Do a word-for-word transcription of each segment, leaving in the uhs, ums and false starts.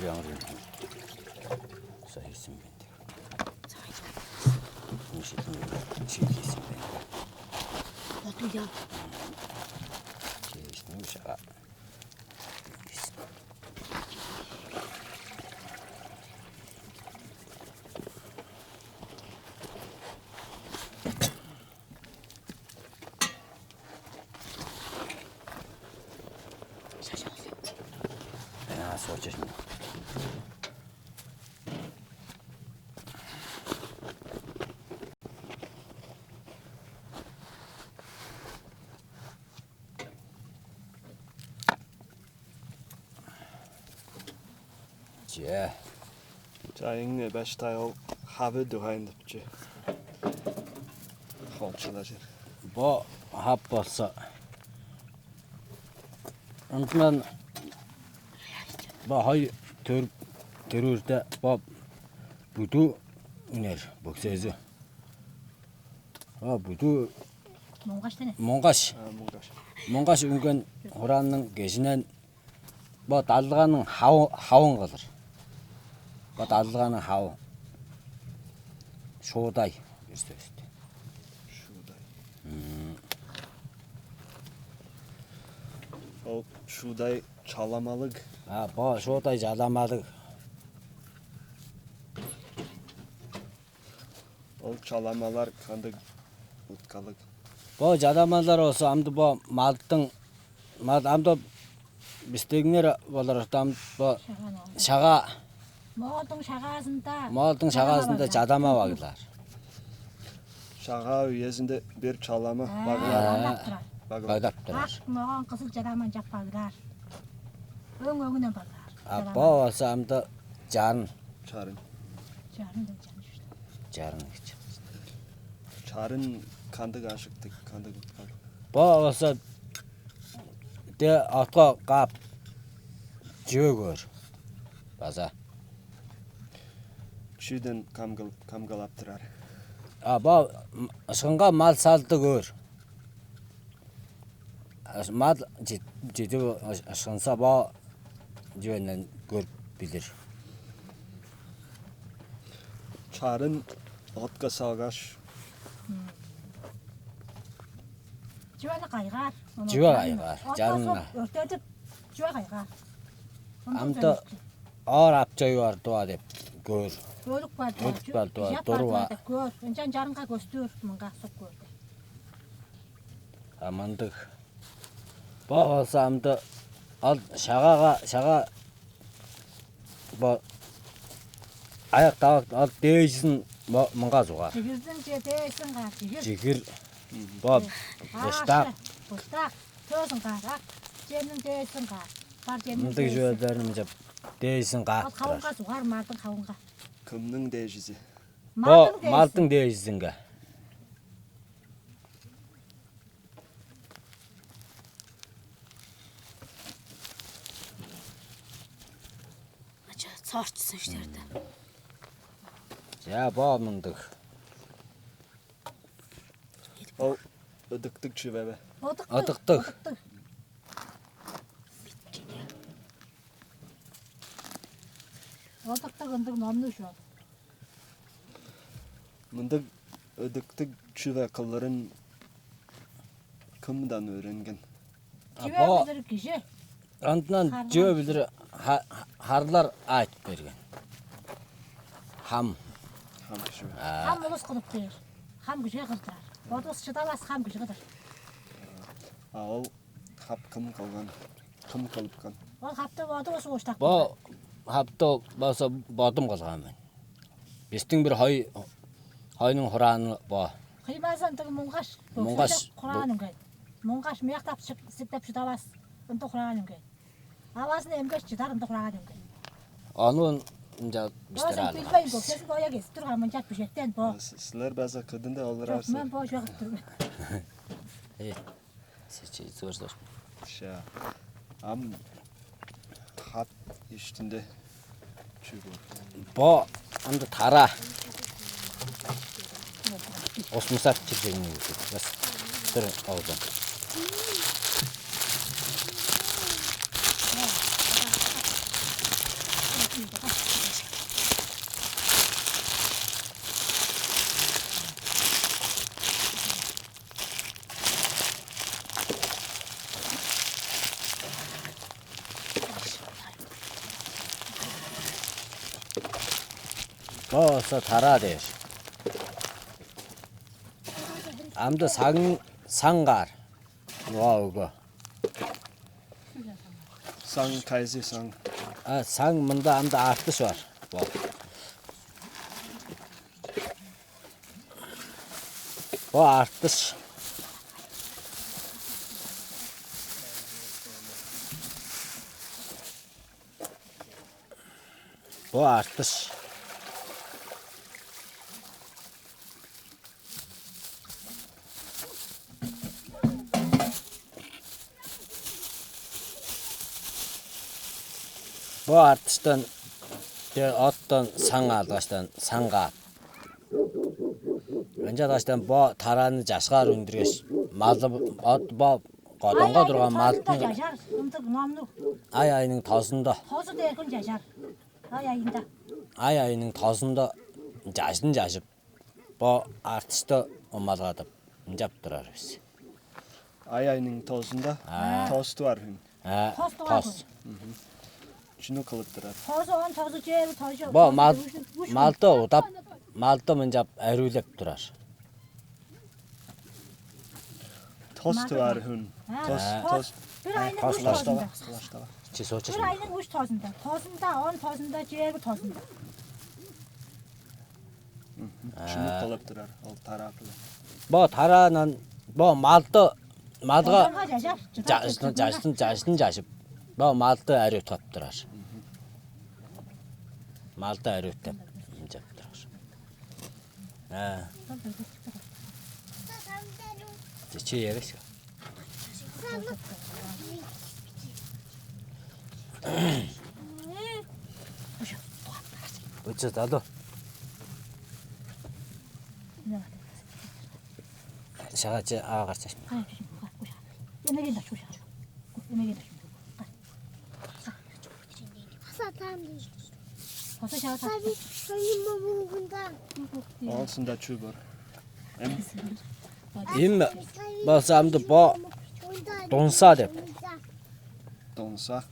Яңыр. Сайсын бенде. Нишетин шилгесин бенде. Отуя. Чештин ушага. Aa, soğuk çeşme. Че. Чайың баштай ол хавы дугайын депчи. Холчула жер. Бо хап болса. Ынтынан бо хой төр төрүрде бо буду үнер бөксөзү. А буду Моңгаш дене. Моңгаш. А, муңгаш. Моңгаш үнген хураанның кежинен бо далдыганың хавы хавын кылыр. Бо далдыганың хавы. Шуудай бир сөстү. Шуудай. Ол шуудай чаламалыг. А бо шуудай чаламалыг. Ол чаламалар кандыг уткалыг? Бо чадамалар болза амды бо малдың мал амды бистегиңер болар ортам бо шага Моолдуң шагаазында. Моолдуң шагаазында чадама баглаар. Шагаа үезинде бир чалама баглаар. Баглап турар. Баглап турар. Ак моон кызыл чадаман жап баглаар. Өң өңүнөн баглаар. А бо болза амды жарын. Чарын. Жарын деп жарын. Жарын. Чарын кандыг ашыктык, кандыг уткал? Бо болза де отко кап чүве көөр. База чүүден камгалап турар. А бо ышкынга мал салды көөр. Мал чедип ышкынса бо чүвенден көрүп билир. Чарын отка салгаш. Чүвени кайгаар. Чүве кайгаар. Жарынга. Өртедип чүве кайгаар. Амда оор апчай бар дуа деп көөр. Бөлүк бар. Бөлүк бар дуа. Дурва. Көөр. Ынчан жарынга көстүр мынга сук көрдү. Амандык. Бо болза амды ал шагага шага бо аяк тавак ал дээжизин мынга сугар. Жигирдиң же дээжизин каар жигир. Жигир бо быштак. Быштак. Төөзүн каар ак. Жемниң дээжизин каар. Бар жемниң. Мындыг жөөдөрүн мынча дээжизин каап турар. Кавунга сугар мардын кавунга. Кымның дээжизи? Бо мардын дээжизинге. Ача цорчусын иштерди. Я бо мындыг. Ол ыдыктыг чүве бе? Ыдыктыг. Ыдыктыг ындыг номну шо. Мындыг ыдыктыг чүве кылырын кымдан өөренген? Чүве билир кижи. Андынан чүве билир харлар айтып берген. Хам. Хам кижи. Хам улус кылып бээр. Хам кижиге кылдырар. Бодувус чыдавас хам кижи кылдыр. А ол хап кым кылган? Кым кылыпкан? Ол хапты бодувус уштап. Бо хапты болза бодум кылган мен. Бистиң бир хой хойнуң хурааны бо. Кыймазы ындыг муңгаш. Муңгаш хураан үнген. Муңгаш мыяктап сиктеп шыдавас. Ындыг хураан үнген. Авазын эмгеш чыдар ындыг хураан үнген. Ону ынча бистер алган. Билбейн бо сесин боя кесип турган мынча бижектен бо. Силер база кыдында олурарсыз. Мен бо жок тур. Э, сечи зор зор. Ша. Ам хат иштинде чүгү. Бо анда тара. Осмусак чиржеңни бас. Тыр алдан. Бо болза тараа дээр. Амды саң, саңгаар. Вау, бо. Саң кайзы саң? А, саң мында амды артыш бар. Бо. Бо артыш. Бо артыш. Бо артыштан, че, оттон саң алгаштан саңгаап. Ынчалгаштан бо тарааны чашкаар үндүргеш, малды от бо Кодоңга турган малдың чажар, ындыг номну. Ай айның тозунда. Тозу дээргин чажар. Ай айында. Ай айның тозунда чажын чажып, бо артышты умалгадып, ынчап турар бис. Ай айның тозунда. А. Тосту бар хүн. А, тосту бар тос. Чүнү кылып турар? Тозу он тозу чээр тозу. Бо мал малды удап, малды мынчап әрүүлеп турар. Тос тывар хүн. Тос, тос. Бир айның үш тозунда. Чи сочу. Бир айның үш тозунда. Тозунда, он тозунда, чээрби тозунда. Чүнү кылып турар ол тараа кылып? Бо тараанан бо малды малга жаштын жаштын жаштын жашып. Бо малды әрү тап турар. Малды әрү тап. Жап турар. А. Тече ереш. Учу таду. Шагачы ага карчаш. Эмеген да шуша. Эмеген да шуша. Олсунда чүү бар? Эм болзамды бо дунса деп. Дунса.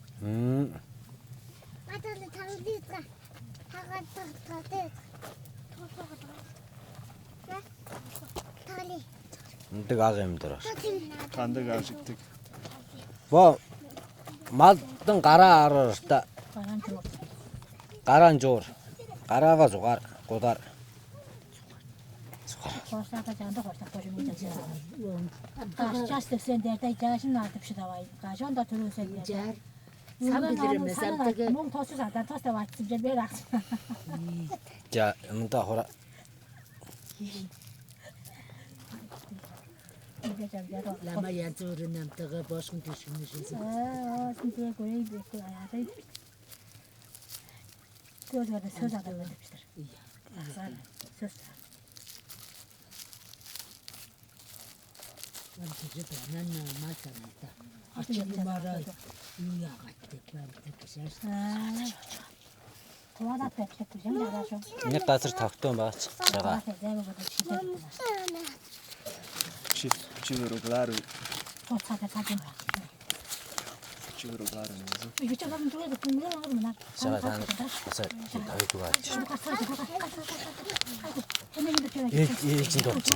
Ындыг ак эм турар. Кандыг ажыктыг? Бо малдың кара арырта. Каран чуур. Караага сугар, кудар. Сугар. Хорсаада чанды хорсак божумун чалча. Каш час деп сен дерде жашын артып шыдавай. Кажон да туру сен дерде. Сам билир эмес артыгы. Муң тосу садан тос деп айтсым же бер аксым. Жа, мында хора. Лама янзы өрүнөн тыгы бошкун түшүнүшүн. Аа, сынтыгы көрей бекке аядай. Көзгөрдө сөз адамы депчиктир. Ийе. Аксар сөз. Ам кижи бенен нормаль саналда. Ачы юмарай. Уяга деп бен деп кисер. Аа. Куадат деп деп бизем жарашо. Не катыр тактон бач. Чага. Чи чи веруглару. Тоцада тадын. Чи веруглару. Үчү чагам дуга да күнгүлөр алыр мына. Чага тан. Аса чи тавы туга. Чага каса чага. Эми битире. Ил ил чин докчу.